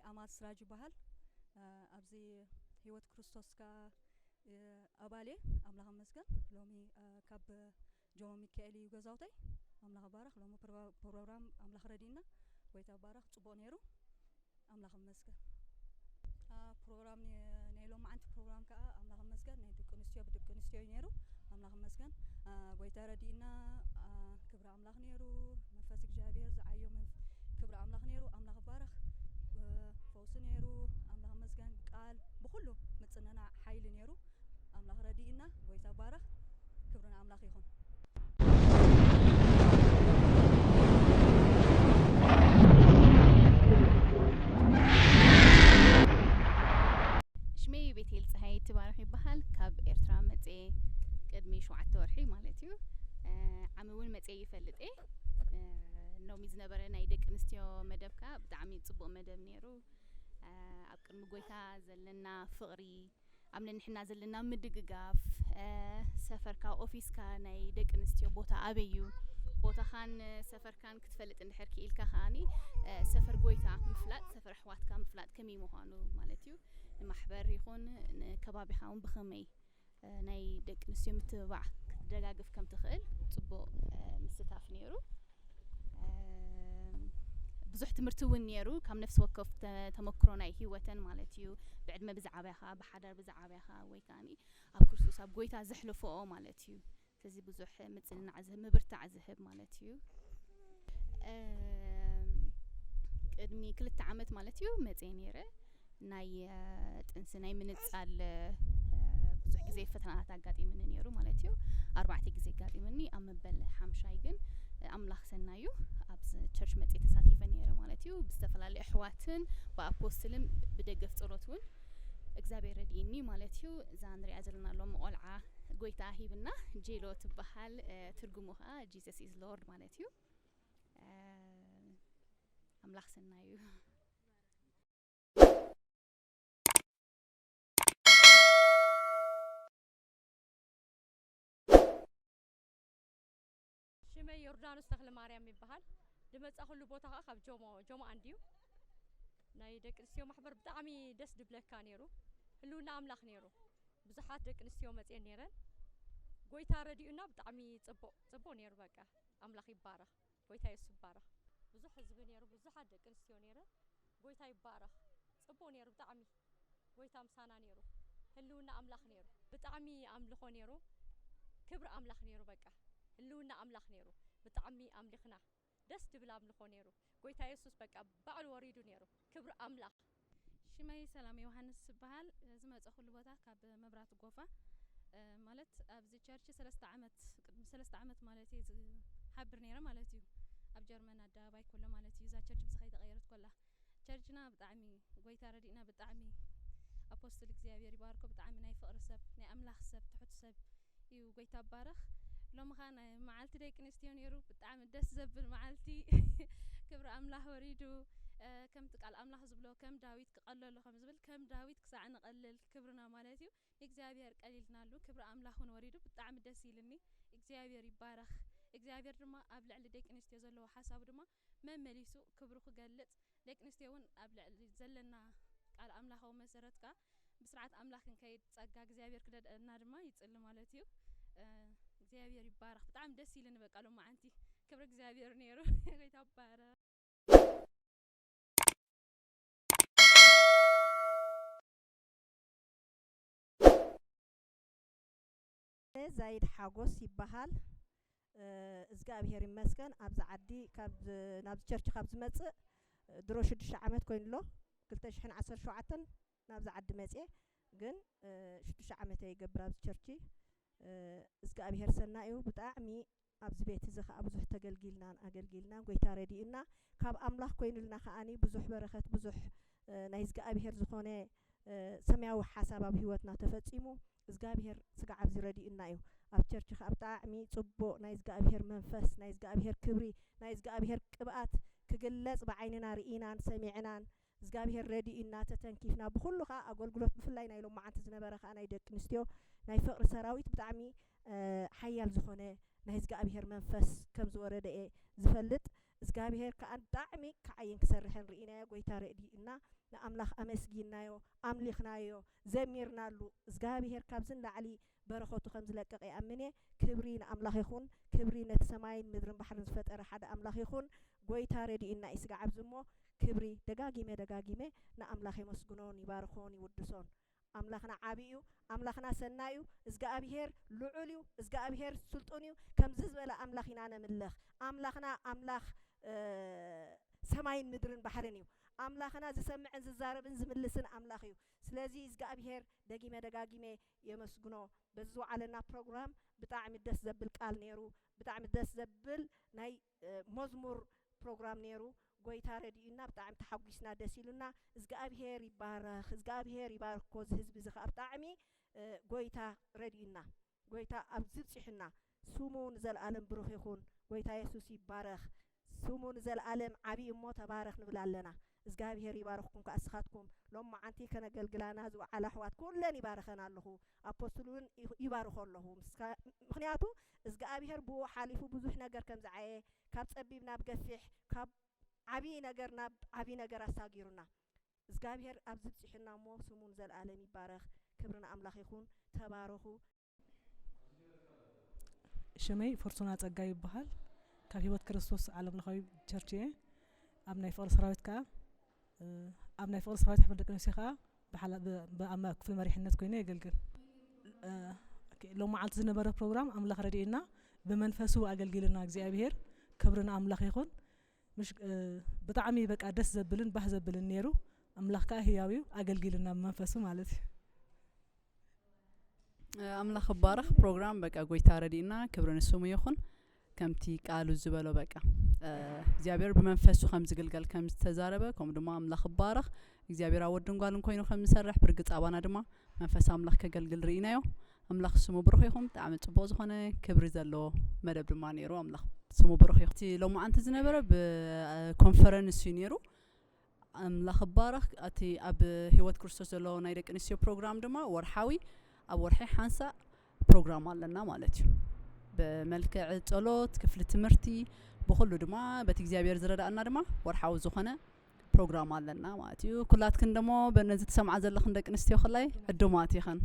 ኣማል ስራጅ ይበሃል። እ፣ ኣብዚ ህይወት ክርስቶስ ከኣ፣ እ፣ ኣባል እየ። ኣምላኽ ይመስገን። ሎሚ፣ እ፣ ካብ ጆሞ ሚካኤል እዩ ገዛውተይ። ኣምላኽ ይባረኽ። ሎሚ ፕሮ-፣ ፕሮግራም ኣምላኽ ረዲእና። ጎይታ ይባረኽ። ጽቡቕ ነይሩ። ኣምላኽ ይመስገን። አ፣ ፕሮግራም ነ-፣ ናይ ሎማዓንቲ ፕሮግራም ከኣ ኣምላኽ ይመስገን፣ ናይ ደቂ ኣንስትዮ ብደቂ ኣንስትዮ እዩ ነይሩ። ኣምላኽ ይመስገን። አ፣ ጎይታ ረዲእና፣ አ፣ ክብሪ ኣምላኽ ነይሩ። መንፈስ እግዚኣብሔር ዝዓዮ መንፍ-፣ ክብሪ ኣምላኽ ነይሩ። ኣምላኽ ይባረኽ። እ፣ ፈውሲ ነይሩ። ኣምላኽ ይመስገን። ቃል ብኹሉ ምጽንናዕ ሓይሊ ነይሩ። ኣምላኽ ረዲእና። ጎይታ ይባረኽ። ክብሪ ንኣምላኽ ይኹን። ሽመይ ቤቴል ፀሃይ ትባረኽ ይበሃል። ካብ ኤርትራ መፅኤ ቅድሚ ሸውዓተ ወርሒ ማለት እዩ። እ፣ ዓሚ እውን መፅኤ ይፈልጥ እየ። እ፣ ሎሚ ዝነበረ ናይ ደቂ ኣንስትዮ መደብ ከዓ ብጣዕሚ ፅቡቕ መደብ ነይሩ። እ፣ ኣብ ቅድሚ ጎይታ ዘለና ፍቕሪ፣ ኣብ ነንሕና ዘለና ምድግጋፍ፣ እ፣ ሰፈርካ፣ ኦፊስካ ናይ ደቂ ኣንስትዮ ቦታ ኣበይ እዩ? ቦታኻን ሰፈርካን ክትፈልጥ እንድሕር ክኢልካ ከኣኒ፣ እ፣ ሰፈር ጎይታ ምፍላጥ፣ ሰፈር ኣሕዋትካ ምፍላጥ ከመይ ምዃኑ ማለት እዩ። ንማሕበር ይኹን ንከባቢኻ እውን ብኸመይ፣ እ፣ ናይ ደቂ ኣንስትዮ ምትብባዕ ክትደጋግፍ ከም ትኽእል ጽቡቕ፣ እ፣ ምስታፍ ነይሩ። እ፣ ብዙሕ ትምህርቲ እውን ነይሩ። ካብ ነፍሲ ወከፍ ተ-፣ ተመክሮ ናይ ህይወተን ማለት እዩ። ብዕድመ ብዝዓበያ ኸኣ፣ ብሓዳር ብዝዓበያ ኸኣ፣ ወይ ከኣኒ ኣብ ክርስቶስ ኣብ ጎይታ ዘሕለፈኦ ማለት እዩ። ስለዚ ብዙሕ ምጽንናዕ ዝህብ፣ ምብርታዕ ዝህብ ማለት እዩ። እም፣ ቅድሚ ክልተ ዓመት ማለት እዩ መጽየ ነይረ። ናይ፣ እ፣ ጥንሲ ናይ ምንጻል፣ እ፣ ብዙሕ ግዜ ፈተናታት ኣጋጢምኒ ነይሩ ማለት እዩ። ኣርባዕተ ግዜ ኣጋጢምኒ። ኣብ መበል ሓምሻይ ግን፣ እ፣ ኣምላኽ ሰናዩ ኣብዚ ቸርች መጽየ ተሳቲፈ ነይረ ማለት እዩ። ብዝተፈላለዩ ኣሕዋትን ብኣፖስትልን ብደገፍ ጸሎት እውን እግዚኣብሔር ረድኢኒ ማለት እዩ። እዛ ንሪኣ ዘለና ሎሚ ቆልዓ ጎይታ ሂብና፣ ጄሎ ትበሃል። እ፣ ትርጉሙ ኸኣ Jesus is Lord ማለት እዩ። እ፣ ኣምላኽ ሰናዩ። ሽመይ ዮርዳኖስ ተኽለማርያም ይበሃል። ዝመጻኹሉ ቦታ ኸኣ ካብ ጆሞ፣ ጆሞ ኣንድዩ። ናይ ደቂ ኣንስትዮ ማሕበር ብጣዕሚ ደስ ድብለካ ነይሩ። ህልውና ኣምላኽ ነይሩ። ብዙሓት ደቂ ኣንስትዮ መጽየን ነይረን። ጎይታ ረዲኡና ብጣዕሚ ጽቡቕ፣ ጽቡቕ ነይሩ በቃ። ኣምላኽ ይባረኽ። ጎይታ የሱስ ይባረኽ። ብዙሕ ህዝቢ ነይሩ፣ ብዙሓት ደቂ ኣንስትዮ ነይረን። ጎይታ ይባረኽ። ጽቡቕ ነይሩ ብጣዕሚ። ጎይታ ምሳና ነይሩ። ህልውና ኣምላኽ ነይሩ። ብጣዕሚ ኣምልኾ ነይሩ። ክብሪ ኣምላኽ ነይሩ በቃ። ህልውና ኣምላኽ ነይሩ። ብጣዕሚ ኣምሊኽና። ደስ ድብል ኣምልኾ ነይሩ። ጎይታ የሱስ በቃ ባዕሉ ወሪዱ ነይሩ። ክብሪ ኣምላኽ። ሽመይ ሰላም ዮሃንስ ይበሃል። ዝመጸኹሉ ቦታ ካብ መብራት ጎፋ፣ እ፣ ማለት ኣብዚ ቸርች ሰለስተ ዓመት፣ ቅድሚ ሰለስተ ዓመት ማለት እዩ ዝሓብር ነይረ ማለት እዩ። ኣብ ጀርመን ኣደባባይ ኮሎ ማለት እዩ። እዛ ቸርች ብዚ ከይተቐየረት ኮላ። ቸርችና ብጣዕሚ ጎይታ ረዲእና፣ ብጣዕሚ ኣፖስትል እግዚኣብሔር ይባርኮ፣ ብጣዕሚ ናይ ፍቕሪ ሰብ፣ ናይ ኣምላኽ ሰብ፣ ትሑት ሰብ እዩ። ጎይታ ይባረኽ። ሎሚ ኸኣ ናይ መዓልቲ ደቂ ኣንስትዮ ነይሩ፣ ብጣዕሚ ደስ ዘብል መዓልቲ። ክብሪ ኣምላኽ ወሪዱ፣ እ፣ ከምቲ ቃል ኣምላኽ ዝብሎ፣ ከም ዳዊት ክቐለሉ ከም ዝብል፣ ከም ዳዊት ክሳዕ ንቐልል ክብርና ማለት እዩ። ንእግዚኣብሔር ቀሊልናሉ፣ ክብሪ ኣምላኽ እውን ወሪዱ፣ ብጣዕሚ ደስ ኢልኒ። እግዚኣብሔር ይባረኽ። እግዚኣብሔር ድማ ኣብ ልዕሊ ደቂ ኣንስትዮ ዘለዎ ሓሳቡ ድማ መመሊሱ ክብሩ ክገልጽ፣ ደቂ ኣንስትዮ እውን ኣብ ልዕሊ ዘለና ቃል ኣምላኻዊ መሰረት ከኣ ብስርዓት ኣምላኽ ክንከይድ ጸጋ እግዚኣብሔር ክደድአልና ድማ ይጽሊ ማለት እዩ። እ፣ እግዚኣብሔር ይባረኽ። ብጣዕሚ ደስ ኢልኒ በቃ ሎማዓንቲ። ክብሪ እግዚኣብሔር ነይሩ። ጎይታ ይባረኽ። ዛይድ ሓጎስ ይበሃል። እ፣ እግዚኣብሔር ይመስገን። ኣብዚ ዓዲ ካብ ዝ-፣ ናብዚ ቸርች ካብ ዝመጽእ፣ እ፣ ድሮ ሽዱሽተ ዓመት ኮይኑ ኣሎ። ክልተ ሽሕን ዓሰርተ ሸውዓተን ናብዚ ዓዲ መጽየ። ግን፣ እ፣ ሽዱሽተ ዓመት እየ ይገብር ኣብዚ ቸርች። እ፣ እግዚኣብሔር ሰናይ እዩ። ብጣዕሚ ኣብዚ ቤት እዚ ኸኣ ብዙሕ ተገልጊልናን ኣገልጊልናን፣ ጎይታ ረዲኡና፣ ካብ ኣምላኽ ኮይኑልና ኸኣኒ ብዙሕ በረኸት፣ ብዙሕ፣ እ፣ ናይ እግዚኣብሔር ዝኾነ፣ እ፣ ሰማያዊ ሓሳብ ኣብ ህይወትና ተፈጺሙ። እግዚኣብሔር ስጋዕ ኣብዚ ረዲኡና እዩ። ኣብ ቸርች ኸኣ ብጣዕሚ ጽቡቕ ናይ እግዚኣብሔር መንፈስ፣ ናይ እግዚኣብሔር ክብሪ፣ ናይ እግዚኣብሔር ቅብኣት ክግለጽ ብዓይንና ርኢናን ሰሚዕናን፣ እግዚኣብሔር ረዲኡና ተተንኪፍና፣ ብኹሉ ኸኣ ኣገልግሎት ብፍላይ ናይ ሎማዓንቲ ዝነበረ ኸኣ ናይ ደቂ ኣንስትዮ ናይ ፍቕሪ ሰራዊት ብጣዕሚ፣ እ፣ ሓያል ዝኾነ ናይ እግዚኣብሔር መንፈስ ከም ዝወረደ እየ ዝፈልጥ። እግዚኣብሔር ከኣ ብጣዕሚ ክዓይን ክሰርሕን ርኢናዮ። ጎይታ ረድእና፣ ንኣምላኽ ኣመስጊናዮ፣ ኣምሊኽናዮ፣ ዘሚርናሉ። እግዚኣብሔር ካብዚ ንላዕሊ በረኸቱ ከም ዝለቅቕ ይኣምን እየ። ክብሪ ንኣምላኽ ይኹን። ክብሪ ነቲ ሰማይን ምድርን ባሕርን ዝፈጠረ ሓደ ኣምላኽ ይኹን። ጎይታ ረድእና እዩ ስጋዕ ኣብዚ እሞ፣ ክብሪ ደጋጊመ ደጋጊመ ንኣምላኽ የመስግኖን ይባርኾን ይውድሶን። ኣምላኽና ዓቢ እዩ። ኣምላኽና ሰናይ እዩ። እዝግኣብሄር ልዑል እዩ። እዝግኣብሄር ስልጡን እዩ። ከምዚ ዝበለ ኣምላኽ ኢና ነምልኽ። ኣምላኽና ኣምላኽ፣ እ፣ ሰማይን ምድርን ባሕርን እዩ። ኣምላኽና ዝሰምዕን ዝዛረብን ዝምልስን ኣምላኽ እዩ። ስለዚ እዝግኣብሄር ደጊመ ደጋጊመ የመስግኖ። በዚ ዝወዓለና ፕሮግራም ብጣዕሚ ደስ ዘብል ቃል ነይሩ። ብጣዕሚ ደስ ዘብል ናይ፣ እ፣ መዝሙር ፕሮግራም ነይሩ። ጎይታ ረድዩና፣ ብጣዕሚ ተሓጒስና፣ ደስ ኢሉና። እዝግኣብሄር ይባረኽ፣ እዝግኣብሄር ይባርኮ። እዚ ህዝቢ እዚ ኸዓ ብጣዕሚ፣ እ፣ ጎይታ ረድዩና፣ ጎይታ ኣብዚ ብፂሑና። ስሙ ንዘለኣለም ብሩኽ ይኹን። ጎይታ የሱስ ይባረኽ። ስሙ ንዘለኣለም ዓብዪ እሞ ተባረኽ ንብል ኣለና። እዝግኣብሄር ይባርኽኩም ከኣ እስኻትኩም ሎም መዓንቲ ከነገልግላና ዝወዓላ ኣሕዋት ኩለን ይባርኸን ኣለኹ። ኣፖስትል እውን ይባርኾ ኣለኹ። ምስካ-፣ ምኽንያቱ እዝግኣብሄር ብኡ ሓሊፉ ብዙሕ ነገር ከም ዝዓየ፣ ካብ ጸቢብ ናብ ገፊሕ፣ ካብ ዓብዪ ነገር ናብ ዓብዪ ነገር ኣሳጊሩና። እዝግኣብሄር ኣብዚ ብጺሑና እሞ ስሙ ንዘለኣለም ይባረኽ። ክብሪ ንኣምላኽ ይኹን። ተባረኹ። ሽመይ ፎርቱና ጸጋ ይበሃል። ካብ ህይወት ክርስቶስ ዓለም ለኻዊ ቸርች እየ። ኣብ ናይ ፍቕሪ ሰራዊት ከኣ፣ እ፣ ኣብ ናይ ፍቕሪ ሰራዊት ሕብረት ደቂ ኣንስትዮ ከኣ ብሓላ-፣ ብ-፣ ብ-፣ ኣብ ክፍሊ መሪሕነት ኮይነ የገልግል። እ፣ ኦኬ፣ ሎም መዓልቲ ዝነበረ ፕሮግራም ኣምላኽ ረድኤና ብመንፈሱ ኣገልጊልና እግዚኣብሔር። ክብሪ ንኣምላኽ ይኹን። ምሽ-፣ እ፣ ብጣዕሚ በቃ ደስ ዘብልን ባህ ዘብልን ነይሩ። ኣምላኽ ከኣ ህያው እዩ፣ ኣገልጊልና ብመንፈሱ ማለት እዩ። እ፣ ኣምላኽ ይባረኽ። ፕሮግራም በቃ ጎይታ ረድእና፣ ክብሪ ንስሙ ይኹን። ከምቲ ቃሉ ዝበሎ በቃ፣ እ፣ እግዚኣብሔር ብመንፈሱ ከም ዝግልገል ከም ዝተዛረበ፣ ከምኡ ድማ ኣምላኽ ይባረኽ። እግዚኣብሔር ኣብ ወድን ጓልን ኮይኑ ከም ዝሰርሕ ብርግጽ ኣባና ድማ መንፈስ ኣምላኽ ከገልግል ርኢናዮ። ኣምላኽ ስሙ ብሩኽ ይኹን። ብጣዕሚ ጽቡቕ ዝኾነ ክብሪ ዘለዎ መደብ ድማ ነይሩ። ኣምላኽ ስሙ ብሩኽ ይኹን። እቲ ሎማዓንቲ ዝነበረ ብኮንፈረንስ እዩ ነይሩ። ኣምላኽ ይባረኽ። እቲ ኣብ ህይወት ክርስቶስ ዘሎ ናይ ደቂ ኣንስትዮ ፕሮግራም ድማ ወርሓዊ፣ ኣብ ወርሒ ሓንሳእ ፕሮግራም ኣለና ማለት እዩ። ብመልክዕ ጸሎት፣ ክፍሊ ትምህርቲ፣ ብኹሉ ድማ በቲ እግዚኣብሔር ዝረዳእና ድማ ወርሓዊ ዝኾነ ፕሮግራም ኣለና ማለት እዩ። ኩላትክን ደሞ በነዚ ትሰምዓ ዘለኽን ደቂ ኣንስትዮ ክላይ ዕዱማት ኢኽን።